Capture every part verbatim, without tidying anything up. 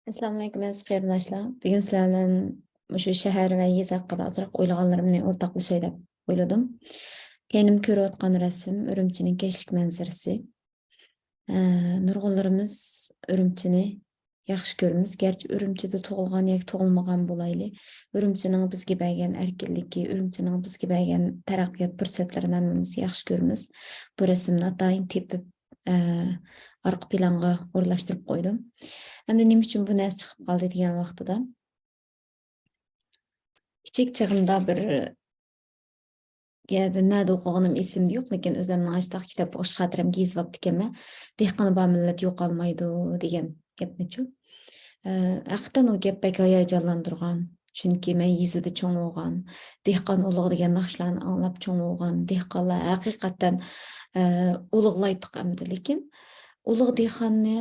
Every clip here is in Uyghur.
ئەسسالامۇئەلەيكۇم، ئەزىز قېرىنداشلار. بۈگۈن سىلەر بىلەن مۇشۇ شەھەر ۋە يېزا ھەققىدە ئازراق ئويلىغانلىرىمنى ئورتاقلىشاي دەپ ئويلىدىم. كەينىم كۆرۈۋاتقان رەسىم ئۈرۈمچىنىڭ كەچلىك مەنزىرىسى. ئە، نۇرغۇنلىرىمىز ئۈرۈمچىنى ياخشى كۆرىمىز. گەرچە ئۈرۈمچىدە تۇغۇلغان ياكى تۇغۇلمىغان بولايلى، ئۈرۈمچىنىڭ بىزگە بەرگەن ئەركىنلىكى، ئۈرۈمچىنىڭ بىزگە بەرگەن تەرەققىيات پۇرسەتلىرىنى ھەممىمىز ياخشى كۆرىمىز. بۇ رەسىمنى ئاتايىن تېپىپ، ئە، ئارقا پىلانغا ئورۇنلاشتۇرۇپ قويدۇم. ئەمدى نېمە ئۈچۈن بۇ نەرسە چىقىپ قالدى دېگەن ۋاقتىدا، كىچىك چېغىمدا بىر يەردە نەدە ئوقۇغىنىم ئېسىمدە يوق، لېكىن ئۆزۈمنىڭ ئاشۇنداق كىتاب ئوقۇش خاتىرەمگە يېزىۋاپتىكەنمەن، «دېھقان بار مىللەت يوقالمايدۇ» دېگەن گەپنىچۇ. ئە، ھەقىقەتەن ئۇ گەپ بەك ھاياجانلاندۇرغان. چۈنكى مەن يېزىدا چوڭ بولغان، دېھقان ئۇلۇغ دېگەن ناخشىلارنى ئاڭلاپ چوڭ بولغان، دېھقانلار ھەقىقەتەن، ئە، ئۇلۇغلايتتۇق ئەمدى. لېكىن ئۇلۇغ دېھقاننى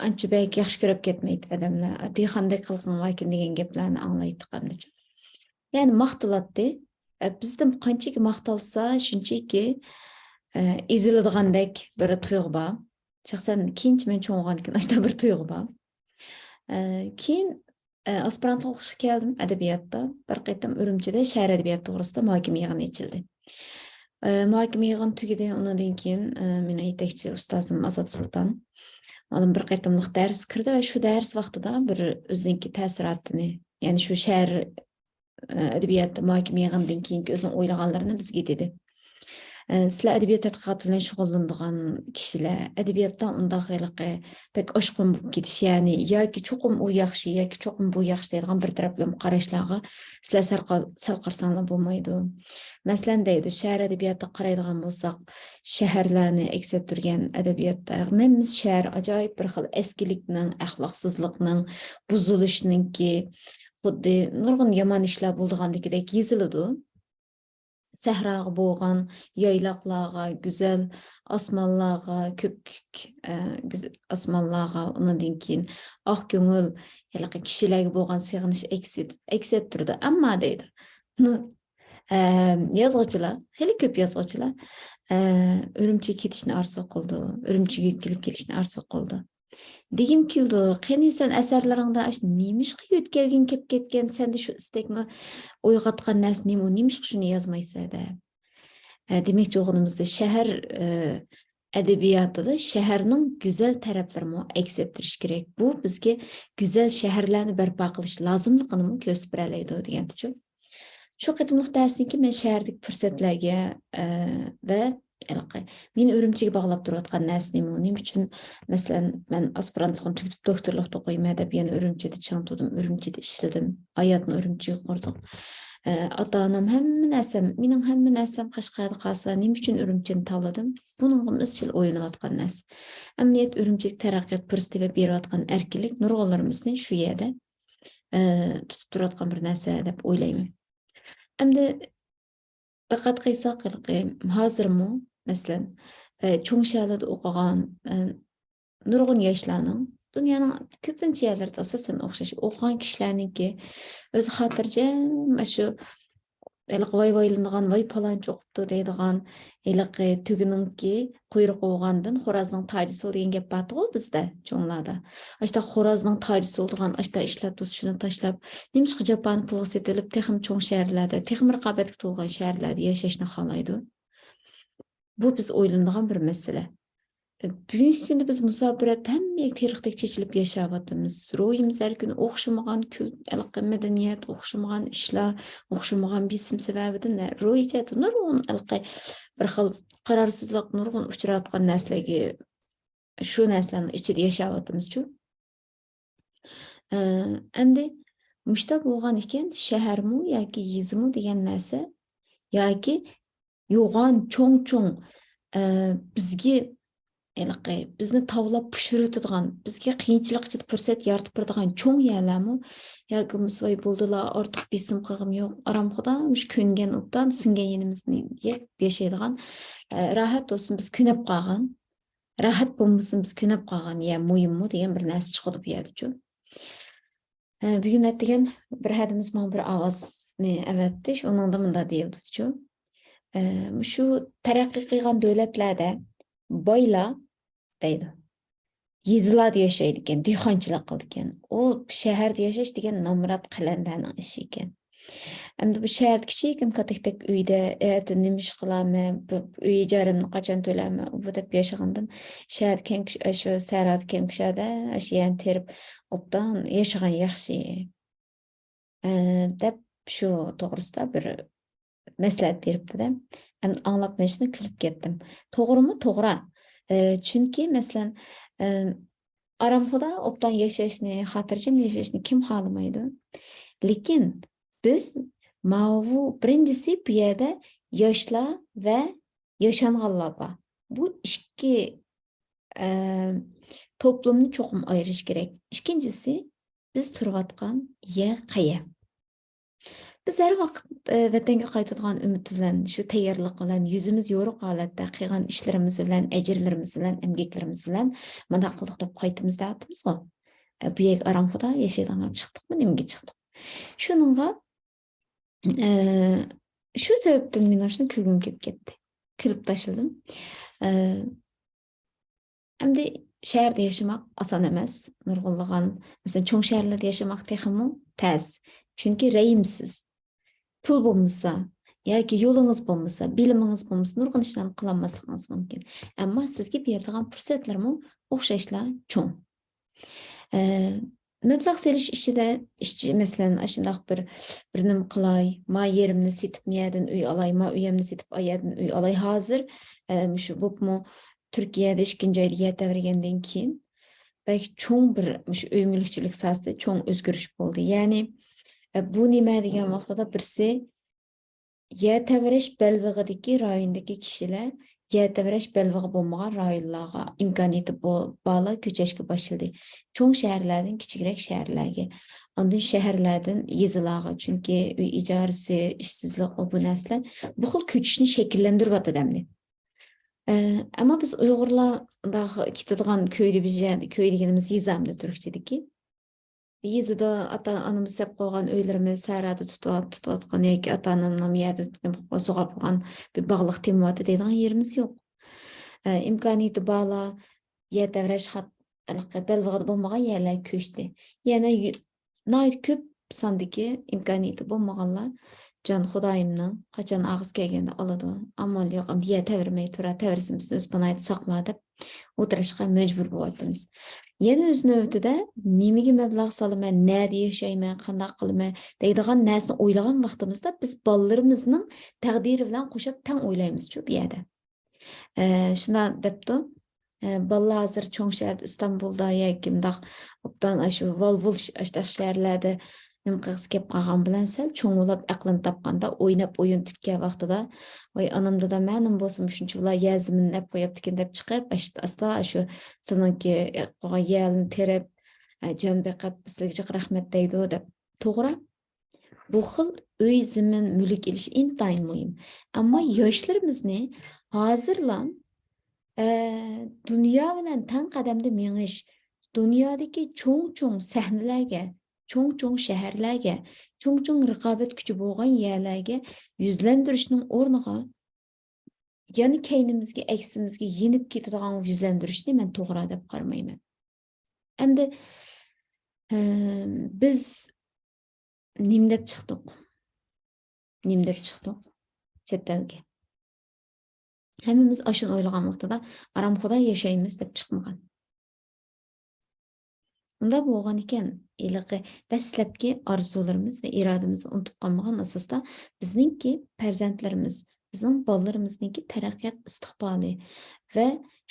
ئانچە بەك ياخشى كۆرۈپ كەتمەيتتى ئادەملەر. «دېھقاندەك قىلىقىڭ باركەن» دېگەن گەپلەرنى ئاڭلايتتۇق ئەمدىچۇ. يەنى ماختىلاتتى. ئە، بىزدىن قانچىكى ماختالسا، شۇنچىكى، ئە، ئېزىلىدىغاندەك بىر تۇيغۇ بار. شەخسەن كېيىنچە مەن چوڭ بولغاندىن كېيىن ئاشۇنداق بىر تۇيغۇ بار. ئە، كېيىن، ئە، ئاسپىرانتلىققا ئوقۇشقا كەلدىم ئەدەبىياتتا. بىر قېتىم ئۈرۈمچىدە شەھەر ئەدەبىياتى توغرىسىدا مۇھاكىمە يىغىنى ئېچىلدى. ئە، مۇھاكىمە يىغىنى تۈگىدى. ئۇنىڭدىن كېيىن، ئە، مېنىڭ يېتەكچى ئۇستازىم ئازات سۇلتان مۇئەللىم بىر قېتىملىق دەرس كىردى ۋە شۇ دەرس ۋاقتىدا بىر ئۆزىنىڭكى تەسىراتىنى، يەنى شۇ شەھەر، ئە، ئەدەبىيات مۇھاكىمە يىغىنىدىن كېيىنكى ئۆزىنىڭ ئويلىغانلىرىنى بىزگە دېدى. ئە، سىلەر ئەدەبىيات تەتقىقاتى بىلەن شۇغۇللىنىدىغان كىشىلەر، ئەدەبىياتتا ئۇنداق ھېلىقى بەك ئاشقۇن بولۇپ كېتىش، يەنى ياكى چوقۇم ئۇ ياخشى، ياكى چوقۇم بۇ ياخشى دەيدىغان بىر تەرەپلىمە قاراشلارغا سىلەر سەل قا-، سەل قارىساڭلار بولمايدۇ. مەسىلەن، دەيدۇ، شەھەر ئەدەبىياتىغا قارايدىغان بولساق، شەھەرلەرنى ئەكس ئەتتۈرگەن ئەدەبىياتتا ھەممىمىز شەھەر ئاجايىپ بىر خىل ئەسكىلىكنىڭ، ئەخلاقسىزلىقنىڭ، بۇزۇلۇشنىڭكى، خۇددى نۇرغۇن يامان ئىشلار بولىدىغاندىكىدەك يېزىلىدۇ. سەھراغا بولغان، يايلاقلارغا، گۈزەل ئاسمانلارغا، كۆپكۆك، ئە، گۈز-، ئاسمانلارغا، ئۇنىڭدىن كېيىن ئاق كۆڭۈل، ھېلىقى كىشىلەرگە بولغان سېغىنىش ئەكس ئېت-، ئەكس ئەتتۈرىدۇ. ئەمما دەيدۇ، نۇ-، ئە، يازغۇچىلار، خېلى كۆپ يازغۇچىلار، ئە، ئۈرۈمچىگە كېتىشنى ئارزۇ قىلىدۇ، ئۈرۈمچىگە يۆتكىلىپ كېتىشنى ئارزۇ قىلىدۇ. دېگۈم كېلىدۇ، قېنى سەن ئەسەرلىرىڭدە ئاشۇ نېمىشقا يۆتكەلگىڭ كېلىپ كەتكەن، سەندە شۇ ئىستەكنى ئويغاتقان نەرسە نېمە، نېمىشقا شۇنى يازمايسەن دەپ. ئە، دېمەكچى بولغىنىمىزدا شەھەر، ئە، ئەدەبىياتىدا شەھەرنىڭ گۈزەل تەرەپلىرىمۇ ئەكس ئەتتۈرۈش كېرەك. بۇ بىزگە گۈزەل شەھەرلەرنى بەرپا قىلىش لازىملىقىنىمۇ كۆرسىتىپ بېرەلەيدۇ دېگەنتىچۇ. شۇ قېتىملىق دەرستىن كېيىن مەن شەھەردىكى پۇرسەتلەرگە، ئە، ۋە ھېلىقى مېنى ئۈرۈمچىگە باغلاپ تۇرۇۋاتقان نەرسە نېمە؟ نېمە ئۈچۈن، مەسىلەن، مەن ئاسپىرانتلىقنى تۈگىتىپ دوكتورلۇقتا ئوقۇيمەن دەپ يەنە ئۈرۈمچىدە چىڭ تۇردۇم، ئۈرۈمچىدە ئىشلىدىم، ھاياتنى ئۈرۈمچىگە قۇردۇق. ئە، ئاتا-ئانام ھەممە نەرسەم، مېنىڭ ھەممە نەرسەم قەشقەردە قالسا، نېمە ئۈچۈن ئۈرۈمچىنى تاللىدىم؟ بۇنىڭغىمۇ ئىزچىل ئويلىنىۋاتقان نەرسە. ئەمەلىيەتتە ئۈرۈمچىدىكى تەرەققىيات پۇرسىتى ۋە بېرىۋاتقان ئەركىنلىك نۇرغۇنلىرىمىزنى شۇ يەردە، ئە، تۇتۇپ تۇرۇۋاتقان بىر نەرسە دەپ ئويلايمەن. ئەمدى دىققەت قىلساق، ھېلىقى ھازىرمۇ، مەسىلەن، ئە، چوڭ شەھەرلەردە ئوقۇغان، ئە، نۇرغۇن ياشلارنىڭ، دۇنيانىڭ كۆپىنچە يەرلىرىدە ئاساسەن ئوخشاش ئوقۇغان كىشىلەرنىڭكى ئۆزى خاتىرجەم، ئاشۇ ھېلىقى ۋاي ۋايلىنىدىغان، «ۋاي، پالانچى ئوقۇپتۇ» دەيدىغان، ھېلىقى تۆگىنىڭكى قۇيرۇقى بولغاندىن خورازنىڭ تاجى سۇ دېگەن گەپ بارتىغۇ بىزدە، چوڭلاردا. ئاشۇنداق خورازنىڭ تاجى سۇ دېگەن ئاشۇنداق ئىشلار تۇرسا، شۇنى تاشلاپ، نېمىشقا جاپانى پۇلغا سېتىۋېلىپ، تېخىمۇ چوڭ شەھەرلەردە، تېخىمۇ رىقابەتكە تولغان شەھەرلەردە ياشاشنى خالايدۇ؟ بۇ بىز ئويلىنىدىغان بىر مەسىلە. بۈگۈنكى كۈندە بىز مۇساپىرەتتە ھەممە يەر تېرىقتەك چېچىلىپ ياشاۋاتىمىز. روھىمىز ھەر كۈنى ئوخشىمىغان كۈل-، ھېلىقى مەدەنىيەت، ئوخشىمىغان ئىشلار، ئوخشىمىغان بېسىم سەۋەبىدىن روھىي جەھەتتە نۇرغۇن ھېلىقى بىر خىل قارارسىزلىق، نۇرغۇن ئۇچراۋاتقان نەرسىلەرگە، شۇ نەرسىلەرنىڭ ئىچىدە ياشاۋاتىمىزچۇ. ئە، ئەمدى مۇشۇنداق بولغان ئىكەن، شەھەرمۇ ياكى يېزىمۇ دېگەن نەرسە، ياكى يوغان، چوڭ-چوڭ، ئە، بىزگە ھېلىقى بىزنى تاۋلاپ پۇشۇرۇۋېتىدىغان، بىزگە قىيىنچىلىق ئىچىدە پۇرسەت يارىتىپ بېرىدىغان چوڭ يەرلەرمۇ ياكى بولمىسا، ۋاي، بولدىلا، ئارتۇق بېسىم قىلغۇم يوق، ئارام خۇدا، مۇشۇ كۆنگەن ئوبدان سىڭگەن يېنىمىزنى يەپ ياشايدىغان، ئە، راھەت بولسۇن، بىز كۆنۈپ قالغان، راھەت بولمىسۇن، بىز كۆنۈپ قالغان يەر مۇھىممۇ دېگەن بىر نەرسە چىقىدۇ بۇ يەردىچۇ. ئە، بۈگۈن ئەتىگەن بىر ھەدىمىز ماڭا بىر ئاۋازنى ئەۋەتتى، شۇنىڭدا مۇنداق دېيىلدىچۇ. ئە، مۇشۇ تەرەققىي قىلغان دۆلەتلەردە بايلار دەيدۇ. يېزىلاردا ياشايدىكەن، دېھقانچىلىق قىلىدىكەن. ئۇ شەھەردە ياشاش دېگەن نامرات قەلەندەرنىڭ ئىشى ئىكەن. ئەمدى بۇ شەھەردە كىچىككىنە كاتەكتەك ئۆيدە، ئەتە نېمە ئىش قىلارمەن، بۇ ئۆي ئىجارەمنى قاچان تۆلەرمەن، ئۇ بۇ دەپ ياشىغاندىن، شەھەردە كەڭ كۈش-، ئاشۇ سەھرادا كەڭ كۇشادە، ئاشۇ يەرنى تېرىپ، ئوبدان ياشىغان ياخشى. ئە، دەپ شۇ توغرىسىدا بىر مەسلىھەت بېرىپتۇ-دە. ئەمدى ئاڭلاپ مەن شۇنى كۈلۈپ كەتتىم. توغرىمۇ؟ توغرا. ئە، چۈنكى، مەسىلەن، ئە، ئارامخۇدا ئوبدان ياشاشنى، خاتىرجەم ياشاشنى كىم خالىمايدۇ؟ لېكىن بىز ماۋۇ بىرىنچىسى بۇ يەردە ياشلار ۋە ياشانغانلار بار. بۇ ئىككى، ئە، توپلۇمنى چوقۇم ئايرىش كېرەك. ئىككىنچىسى، بىز تۇرۇۋاتقان يەر قەيەر؟ بىز ھەر ۋاقىت، ئە، ۋەتەنگە قايتىدىغان ئۈمىد بىلەن، شۇ تەييارلىق بىلەن، يۈزىمىز يورۇق ھالەتتە قىلغان ئىشلىرىمىز بىلەن، ئەجىرلىرىمىز بىلەن، ئەمگەكلىرىمىز بىلەن مۇنداق قىلدۇق دەپ قايتىمىز دەۋاتىمىزغۇ. ئە، بۇ يەرگە ئارامخۇدا ياشايدىغانغا چىقتۇقمۇ، نېمىگە چىقتۇق؟ شۇنىڭغا، ئە، شۇ سەۋەبتىن مېنىڭ شۇنى كۈلگۈم كېلىپ كەتتى. كۈلۈپ تاشلىدىم. ئە، ئەمدى شەھەردە ياشىماق ئاسان ئەمەس. نۇرغۇنلىغان، مەسىلەن، چوڭ شەھەرلەردە ياشىماق تېخىمۇ تەس. چۈنكى رەھىمسىز. پۇل بولمىسا ياكى يولىڭىز بولمىسا، بىلىمىڭىز بولمىسا، نۇرغۇن ئىشلارنى قىلالماسلىقىڭىز مۇمكىن. ئەمما سىزگە بېرىدىغان پۇرسەتلەرمۇ ئوخشاشلا چوڭ. ئە، مەبلەغ سېلىش ئىچىدە، ئىشچى، مەسىلەن، ئاشۇنداق بىر، بىر نېمە قىلاي، ما يېرىمنى سېتىپ، مۇ يەردىن ئۆي ئالاي، ما ئۆيەمنى سېتىپ، ئا يەردىن ئۆي ئالاي. ھازىر، ئە، مۇشۇ بولۇپمۇ تۈركىيەدە ئىككىنچى ئايدا يەر تەۋرىگەندىن كېيىن، بەك چوڭ بىر مۇشۇ ئۆي مۈلۈكچىلىك ساھەسىدە چوڭ ئۆزگىرىش بولدى. يەنى، ئە، بۇ نېمە دېگەن ۋاقتىدا بىرسى يەر تەۋرەش بەلبېغىدىكى رايوندىكى كىشىلەر يەر تەۋرەش بەلبېغى بولمىغان رايونلارغا ئىمكانىيىتى بو-، بارلار كۆچۈشكە باشلىدى. چوڭ شەھەرلەردىن كىچىكرەك شەھەرلەرگە، ئاندىن شەھەرلەردىن يېزىلارغا، چۈنكى ئۆي ئىجارىسى، ئىشسىزلىق، ئۇ بۇ نەرسىلەر بۇ خىل كۆچۈشنى شەكىللەندۈرۈۋاتىدۇ ئەمدى. ئە، ئەمما بىز ئۇيغۇرلار مۇنداق كېتىدىغان كۆيدە بىز يەردە، كۆي دېگىنىمىز يېزا ئەمدى تۈركچىدىكى. يېزىدا ئاتا-ئانىمىز سېلىپ قويغان ئۆيلىرىمىز، سەھرادا تۇتۇۋات-، تۇتۇۋاتقان ياكى ئاتا-ئانامنىڭ يەردە سوغاپ قويغان بىر باغلىق تېمىۋاتىدۇ دەيدىغان يېرىمىز يوق. ئە، ئىمكانىيىتى بارلار يەر تەۋرەش خات-، بەلبېغىدا بولمىغان يەرلەرگە كۆچتى. يەنە يۈ-، ناھايىتى كۆپ ساندىكى ئىمكانىيىتى بولمىغانلار جان خۇدايىمنىڭ قاچان ئاغزى كەلگەندە ئالىدۇ، ئامال يوق، ئەمدى يەر تەۋرىمەي تۇرا، تەۋرىسە بىزنى ئۆز پاناھىدا ساقلا دەپ ئولتۇرۇشقا مەجبۇر بولۇۋاتىمىز. يەنە ئۆز نۆۋىتىدە نېمىگە مەبلەغ سالىمەن، نەدە ياشايمەن، قانداق قىلىمەن دەيدىغان نەرسىنى ئويلىغان ۋاقتىمىزدا بىز بالىلىرىمىزنىڭ تەقدىرى بىلەن قوشاپ تەڭ ئويلايمىزچۇ بۇ يەردە. ئە، شۇنداق دەپتۇ. ئە، بالىلار ھازىر چوڭ شەھەردە، ئىستانبۇلدا ياكى مۇنداق ئوبدان ئاشۇ ۋال-ۋۇل ش-، ئاشۇنداق شەھەرلەردە نېمە قىلغۇسى كەپ قالغان بىلەن سەل چوڭ بولۇپ، ئەقلىنى تاپقاندا، ئويناپ ئويۇن تۈتكەن ۋاقتىدا، ۋاي ئانام، دادام، مەنىمۇ بولسا مۇشۇنچە بۇلار يەر زېمىننى ئەپ قويۇپتىكەن دەپ چىقىپ، ئاشت-، ئاستا ئاشۇ سېنىڭكى قويغان يەرنى تېرىپ، ئە، جان بېقىپ، سىلەرگە جىق رەھمەت دەيدۇ دەپ. توغرا. بۇ خىل ئۆي، زېمىن، مۈلۈك ئېلىش ئىنتايىن مۇھىم. ئەمما ياشلىرىمىزنى ھازىرلا، ئە، دۇنيا بىلەن تەڭ قەدەمدە مېڭىش، دۇنيادىكى چوڭ-چوڭ سەھنىلەرگە، چوڭ-چوڭ شەھەرلەرگە، چوڭ-چوڭ رىقابەت كۈچى بولغان يەرلەرگە يۈزلەندۈرۈشنىڭ ئورنىغا، يەنە كەينىمىزگە، ئەكسىمىزگە يېنىپ كېتىدىغان يۈزلەندۈرۈشنى مەن توغرا دەپ قارىمايمەن. ئەمدى، ئە، بىز نېمە دەپ چىقتۇق؟ نېمە دەپ چىقتۇق؟ چەت ئەلگە. ھەممىمىز ئاشۇنى ئويلىغان ۋاقتىدا، ئارامخۇدا ياشايمىز دەپ چىقمىغان. ئۇنداق بولغان ئىكەن، ھېلىقى دەسلەپكى ئارزۇلىرىمىز ۋە ئىرادىمىزنى ئۇنتۇپ قالمىغان ئاساستا، بىزنىڭكى پەرزەنتلىرىمىز، بىزنىڭ بالىلىرىمىزنىڭكى تەرەققىيات ئىستىقبالى ۋە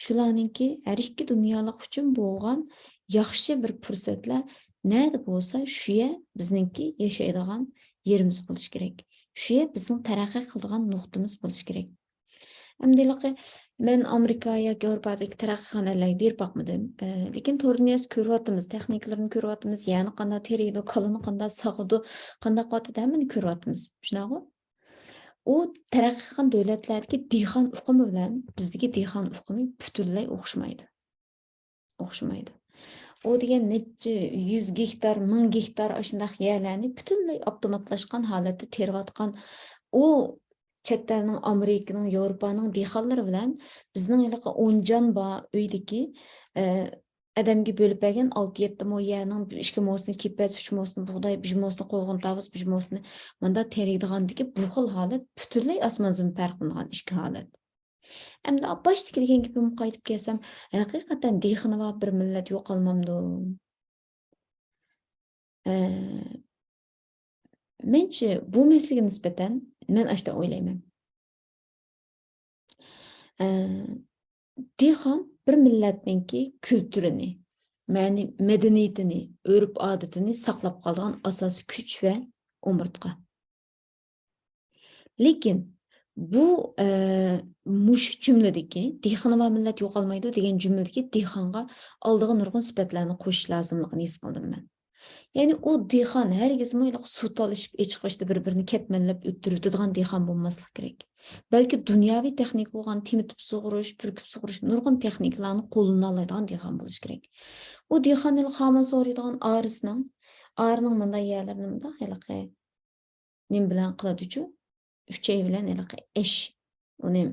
شۇلارنىڭكى ھەر ئىككى دۇنيالىق ئۈچۈن بولغان ياخشى بىر پۇرسەتلەر نەدە بولسا، شۇ يەر بىزنىڭكى ياشايدىغان يېرىمىز بولۇشى كېرەك. شۇ يەر بىزنىڭ تەرەققىي قىلىدىغان نۇقتىمىز بولۇشى كېرەك. ئەمدى ھېلىقى مەن ئامېرىكا ياكى ياۋروپادىكى تەرەققىي قىلغان ئەللەرگە بېرىپ باقمىدىم. ئە، لېكىن تور دۇنياسى كۆرۈۋاتىمىز، تېخنىكىلىرىنى كۆرۈۋاتىمىز، يەرنى قانداق تېرىيدۇ، كالىنى قانداق ساغىدۇ، قانداق قىلىۋاتىدۇ، ھەممىنى كۆرۈۋاتىمىز. شۇنداقغۇ؟ ئۇ تەرەققىي قىلغان دۆلەتلەردىكى دېھقان ئۇقۇمى بىلەن بىزدىكى دېھقان ئۇقۇمى پۈتۈنلەي ئوخشىمايدۇ. ئوخشىمايدۇ. ئۇ دېگەن نەچچە يۈز گېكتار، مىڭ گېكتار ئاشۇنداق يەرلەرنى پۈتۈنلەي ئاپتوماتلاشقان ھالەتتە تېرىۋاتقان ئۇ چەت ئەلنىڭ، ئامېرىكىنىڭ، ياۋروپانىڭ دېھقانلىرى بىلەن بىزنىڭ ھېلىقى ئون جان بار ئۆيدىكى، ئە، ئادەمگە بۆلۈپ بەرگەن ئالتە يەتتە مو يەرنىڭ ئىككى موسىنى كېپەس، ئۈچ موسىنى بۇغداي، بىر موسىنى قوغۇن تاۋۇز، بىر موسىنى ماندا تېرىيدىغاندىكى بۇ خىل ھالەت پۈتۈنلەي ئاسمان زېمىن پەرق قىلىنغان ئىككى ھالەت. ئەمدى باشتىكى دېگەن گېپىمگە قايتىپ كەلسەم، ھەقىقەتەن دېھقىنى بار بىر مىللەت يوقالمامدۇ؟ ئە، مەنچە بۇ مەسىلىگە نىسبەتەن مەن ئاشتا ئويلايمەن. ئە، دېھقان بىر مىللەتنىڭكى كۈلتۈرىنى، مەنى، مەدەنىيىتىنى، ئۆرپ-ئادىتىنى ساقلاپ قالىدىغان ئاساسىي كۈچ ۋە ئومۇرتقا. لېكىن بۇ، ئە، مۇشۇ جۈملىدىكى «دېھقىنى بار مىللەت يوقالمايدۇ» دېگەن جۈملىدىكى دېھقانغا ئالدىغا نۇرغۇن سۈپەتلەرنى قوشۇش لازىملىقىنى ھېس قىلدىم مەن. يەنى ئۇ دېھقان ھەرگىزمۇ ھېلىقى سۇ تالىشىپ، ئېچىق بېشىدا بىر-بىرىنى كەتمەنلەپ ئۆتتۈرۈۋېتىدىغان دېھقان بولماسلىقى كېرەك. بەلكى دۇنياۋى تېخنىكا بولغان تېمىتىپ سۇغۇرۇش، پۈركۈپ سۇغۇرۇش، نۇرغۇن تېخنىكىلارنى قوللىنالايدىغان دېھقان بولۇشى كېرەك. ئۇ دېھقان ھېلىقى خامان سورۇيدىغان ئارىسىنىڭ، ئارىنىڭ مۇنداق يەرلىرىنى مۇنداق ھېلىقى نېمە بىلەن قىلىدۇچۇ؟ ئۈچەي بىلەن ھېلىقى ئەش، ئۇنى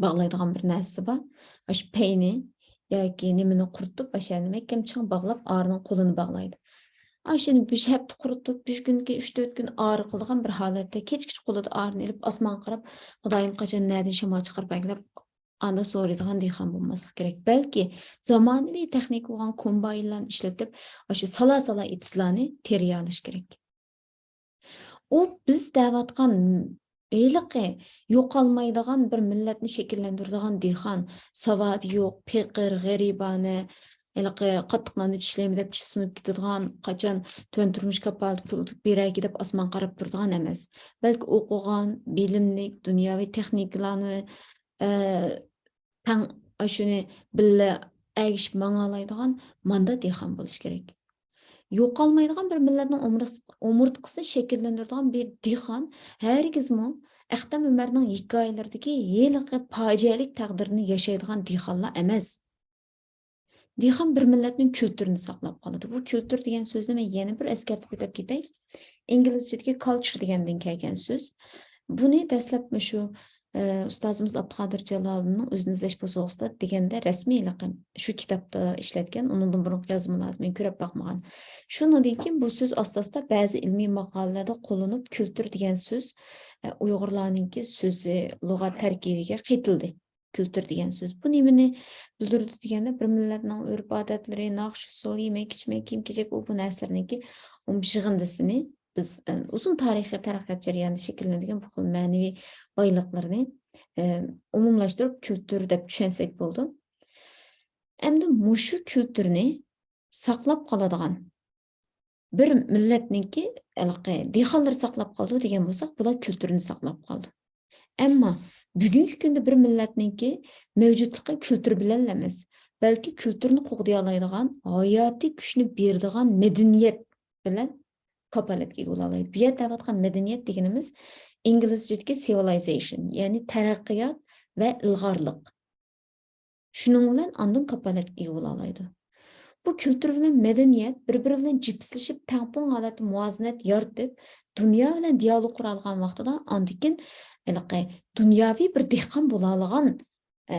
باغلايدىغان بىر نەرسىسى بار. ئاشۇ پەينى ياكى نېمىنى قۇرۇتۇپ، ئاشۇ يەرنى مەھكەم چىڭ باغلاپ، ئارىنىڭ قولىنى باغلايدۇ. ئاشۇنى بىر ھەپتە قۇرۇتۇپ، بىر كۈنكى ئۈچ تۆت كۈن ئارا قىلىدىغان بىر ھالەتتە، كېچىكىچە قولىدا ئارىنى ئېلىپ، ئاسمانغا قاراپ، «خۇدايىم، قاچان نەدىن شامال چىقىرىپ ئەكېلىپ» ئاندىن سورۇيدىغان دېھقان بولماسلىق كېرەك. بەلكى زامانىۋى تېخنىكا بولغان كومباينلارنى ئىشلىتىپ، ئاشۇ سالا-سالا ئېتىزلارنى تېرىيالىشى كېرەك. ئۇ بىز دەۋاتقان ھېلىقى يوقالمايدىغان بىر مىللەتنى شەكىللەندۈرىدىغان دېھقان، ساۋاتى يوق، پېقىر، غېرىبانە، ھېلىقى قاتتىق ناننى چىشلەيمەن دەپ چىشى سۇنۇپ كېتىدىغان، قاچان تۆۋەن تۇرمۇش كاپالىتى پۇل بېرەركى دەپ ئاسمانغا قاراپ تۇرىدىغان ئەمەس. بەلكى ئوقۇغان، بىلىملىك، دۇنياۋى تېخنىكىلارنى، ئە، تەڭ ئاشۇنى بىللە ئەگىشىپ ماڭالايدىغان ماندا دېھقان بولۇشى كېرەك. يوقالمايدىغان بىر مىللەتنىڭ ئومۇرس-، ئومۇرتقىسىنى شەكىللەندۈرىدىغان بىر دېھقان ھەرگىزمۇ ئەختەم ئۆمەرنىڭ ھېكايىلىرىدىكى ھېلىقى پاجىئەلىك تەقدىرىنى ياشايدىغان دېھقانلار ئەمەس. دېھقان بىر مىللەتنىڭ كۈلتۈرىنى ساقلاپ قالىدۇ. بۇ كۈلتۈر دېگەن سۆزنى مەن يەنە بىر ئەسكەرتىپ ئۆتۈپ كېتەي. ئىنگلىزچىدىكى كالچر دېگەندىن كەلگەن سۆز. بۇنى دەسلەپ مۇشۇ، ئە، ئۇستازىمىز ئابدۇقادىر جالالىدىننىڭ ئۆزىنى ئىزدەش بوسۇغىسىدا دېگەندە رەسمىي ھېلىقى شۇ كىتابتا ئىشلەتكەن، ئۇنىڭدىن بۇرۇنقى يازمىلاردىن مەن كۆرۈپ باقمىغان. شۇنىڭدىن كېيىن بۇ سۆز ئاستا-ئاستا بەزى ئىلمىي ماقالىلەردە قوللىنىپ، كۈلتۈر دېگەن سۆز، ئە، ئۇيغۇرلارنىڭكى سۆزى، لۇغەت تەركىبىگە قېتىلدى. كۈلتۈر دېگەن سۆز. بۇ نېمىنى بىلدۈرىدۇ دېگەندە، بىر مىللەتنىڭ ئۆرپ-ئادەتلىرى، ناخشا-ئۇسسۇل، يېمەك-ئىچمەك، كىيىم-كېچەك، ئۇ بۇ نەرسىلەرنىڭكى ئومۇمىي يىغىندىسىنى بىز، ئە، ئۇزۇن تارىخىي تەرەققىيات جەريانىدا شەكىللەنگەن بۇ خىل مەنىۋى بايلىقلىرىنى، ئە، ئومۇملاشتۇرۇپ كۈلتۈر دەپ چۈشەنسەك بولىدۇ. ئەمدى مۇشۇ كۈلتۈرنى ساقلاپ قالىدىغان بىر مىللەتنىڭكى ھېلىقى دېھقانلىرى ساقلاپ قالىدۇ دېگەن بولساق، بۇلار كۈلتۈرىنى ساقلاپ قالىدۇ. ئەمما بۈگۈنكى كۈندە بىر مىللەتنىڭكى مەۋجۇتلۇقى كۈلتۈر بىلەنلا ئەمەس، بەلكى كۈلتۈرنى قوغدىيالايدىغان، ھاياتىي كۈچنى بېرىدىغان مەدەنىيەت بىلەن كاپالەتكە ئىگە بولالايدۇ. بۇ يەردە دەۋاتقان مەدەنىيەت دېگىنىمىز ئىنگلىزچىدىكى سىۋىلايزېيشن، يەنى تەرەققىيات ۋە ئىلغارلىق. شۇنىڭ بىلەن ئاندىن كاپالەتكە ئىگە بولالايدۇ. بۇ كۈلتۈر بىلەن مەدەنىيەت بىر-بىرى بىلەن جىپسلىشىپ، تەڭپۇڭ ھالەتتە مۇۋازىنەت يارىتىپ، دۇنيا بىلەن دىئالوگ قۇرالىغان ۋاقتىدا، ئاندىن كېيىن ھېلىقى دۇنياۋى بىر دېھقان بولالىغان، ئە،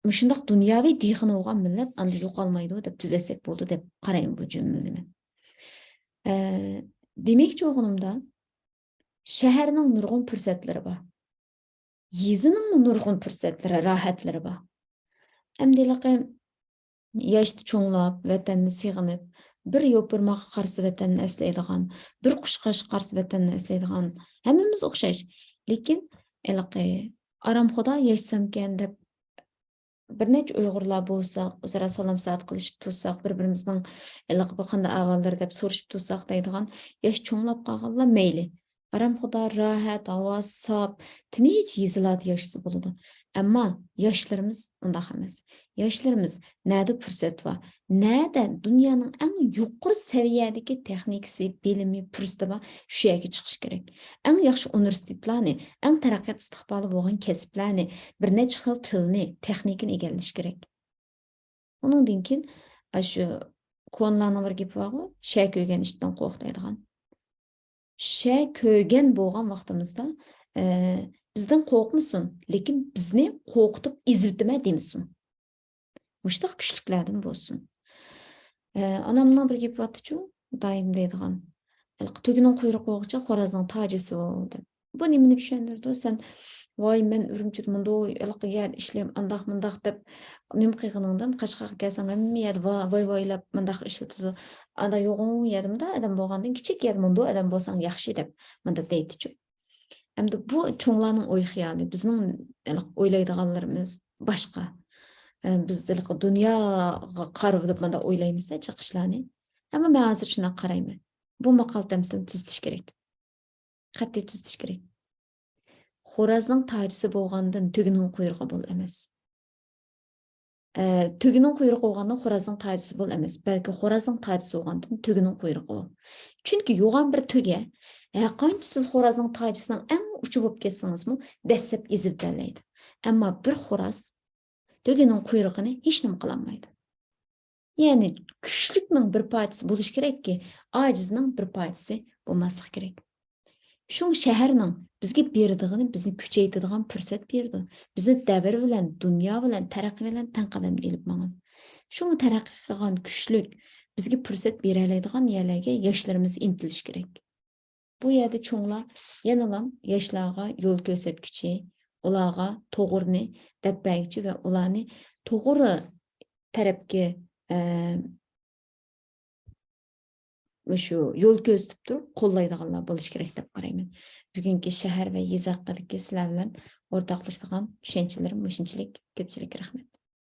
مۇشۇنداق دۇنياۋى دېھقىنى بولغان مىللەت ئاندىن يوقالمايدۇ دەپ تۈزەتسەك بولىدۇ دەپ قارايمەن بۇ جۈملىنى مەن. ئە، دېمەكچى بولغىنىمدا، شەھەرنىڭ نۇرغۇن پۇرسەتلىرى بار. يېزىنىڭمۇ نۇرغۇن پۇرسەتلىرى، راھەتلىرى بار. ئەمدى ھېلىقى ياشتا چوڭلاپ، ۋەتەننى سېغىنىپ، بىر يوپۇرماققا قارىسا ۋەتەننى ئەسلەيدىغان، بىر قۇشقاچقا قارىسا ۋەتەننى ئەسلەيدىغان ھەممىمىز ئوخشاش. لېكىن ھېلىقى ئارامخۇدا ياشىسامكەن دەپ بىر نەچچە ئۇيغۇرلار بولساق، ئۆزئارا سالام سائەت قىلىشىپ تۇرساق، بىر-بىرىمىزنىڭ ھېلىقى بۇ قانداق ئەھۋاللىرى دەپ سورىشىپ تۇرساق دەيدىغان ياش چوڭلاپ قالغانلار مەيلى. ئارامخۇدا، راھەت، ھاۋا ساپ، تىنچ يېزىلاردا ياشىسا بولىدۇ. ئەمما ياشلىرىمىز ئۇنداق ئەمەس. ياشلىرىمىز نەدە پۇرسەت بار، نەدە دۇنيانىڭ ئەڭ يۇقىرى سەۋىيەدىكى تېخنىكىسى، بىلىمى، پۇرسىتى بار، شۇ يەرگە چىقىش كېرەك. ئەڭ ياخشى ئۇنىۋېرسىتېتلارنى، ئەڭ تەرەققىيات ئىستىقبالى بولغان كەسىپلەرنى، بىر نەچچە خىل تىلنى، تېخنىكىنى ئىگىلىشى كېرەك. ئۇنىڭدىن كېيىن، ئاشۇ كونىلارنىڭ بىر گېپى بارغۇ، «شە كۆرگەن ئىتتىن قورق» دەيدىغان. شە كۆرگەن بولغان ۋاقتىمىزدا، ئە، بىزدىن قورقمىسۇن، لېكىن بىزنى قورقۇتۇپ ئېزىۋېتىمەن دېمىسۇن. مۇشۇنداق كۈچلۈكلەردىن بولسۇن. ئە، ئانامنىڭ بىر گېپى بارتىچۇ، دائىم دەيدىغان، «تۆگىنىڭ قۇيرۇقى بولغۇچە خورازنىڭ تاجىسى بول» دەپ. بۇ نېمىنى چۈشەندۈرىدۇ؟ سەن، «ۋاي، مەن ئۈرۈمچىدە مۇنداق ھېلىقى يەردە ئىشلەيمەن، ئانداق مۇنداق» دەپ نېمە قىلغىنىڭدىن، قاشقارغا كەلسەڭ ھەممە يەردە ۋا-، ۋاي ۋايلاپ مۇنداق ئىشلىتىدۇ. ئاندا يوغان يەردە مۇنداق ئادەم بولغاندىن، كىچىك يەردە مۇنداق ئادەم بولساڭ ياخشى دەپ مۇنداق دەيدىچۇ. ئەمدى بۇ چوڭلارنىڭ ئوي خىيالى، بىزنىڭ ھېلىقى ئويلايدىغانلىرىمىز باشقا. ئە، بىز ھېلىقى دۇنياغا قارىۋېلىپ مۇنداق ئويلايمىز-دە جىق ئىشلارنى. ئەمما مەن ھازىر شۇنداق قارايمەن. بۇ ماقال تەمسىلىنى تۈزىتىش كېرەك. قەتئىي تۈزىتىش كېرەك. خورازنىڭ تاجىسى بولغاندىن تۆگىنىڭ قۇيرۇقى بول ئەمەس. ئە، تۆگىنىڭ قۇيرۇقى بولغاندىن خورازنىڭ تاجىسى بول ئەمەس، بەلكى خورازنىڭ تاجىسى بولغاندىن تۆگىنىڭ قۇيرۇقى بول. چۈنكى يوغان بىر تۆگە، ھەرقانچە سىز خورازنىڭ تاجىسىنىڭ ئەڭ ئۇچى بولۇپ كەتسىڭىزمۇ، دەسسەپ ئېزىۋېتەلەيدۇ. ئەمما بىر خوراز تۆگىنىڭ قۇيرۇقىنى ھېچنېمە قىلالمايدۇ. يەنى كۈچلۈكنىڭ بىر پارچىسى بولۇش كېرەككى، ئاجىزنىڭ بىر پارچىسى بولماسلىق كېرەك. شۇڭا شەھەرنىڭ بىزگە بېرىدىغىنى بىزنى كۈچەيتىدىغان پۇرسەت بېرىدۇ. بىزنى دەۋر بىلەن، دۇنيا بىلەن، تەرەققىي بىلەن تەڭ قەدەمدە ئېلىپ ماڭىدۇ. شۇڭا تەرەققىي قىلغان كۈچلۈك، بىزگە پۇرسەت بېرەلەيدىغان يەرلەرگە ياشلىرىمىز ئىنتىلىشى كېرەك. بۇ يەردە چوڭلار يەنىلا ياشلارغا يول كۆرسەتكۈچى، ئۇلارغا توغرىنى دەپ بەرگۈچى ۋە ئۇلارنى توغرا تەرەپكە، ئە، مۇشۇ يول كۆرسىتىپ تۇرۇپ قوللايدىغانلار بولۇشى كېرەك دەپ قارايمەن. بۈگۈنكى شەھەر ۋە يېزا ھەققىدىكى سىلەر بىلەن ئورتاقلىشىدىغان چۈشەنچىلىرىم مۇشۇنچىلىك. كۆپچىلىككە رەھمەت.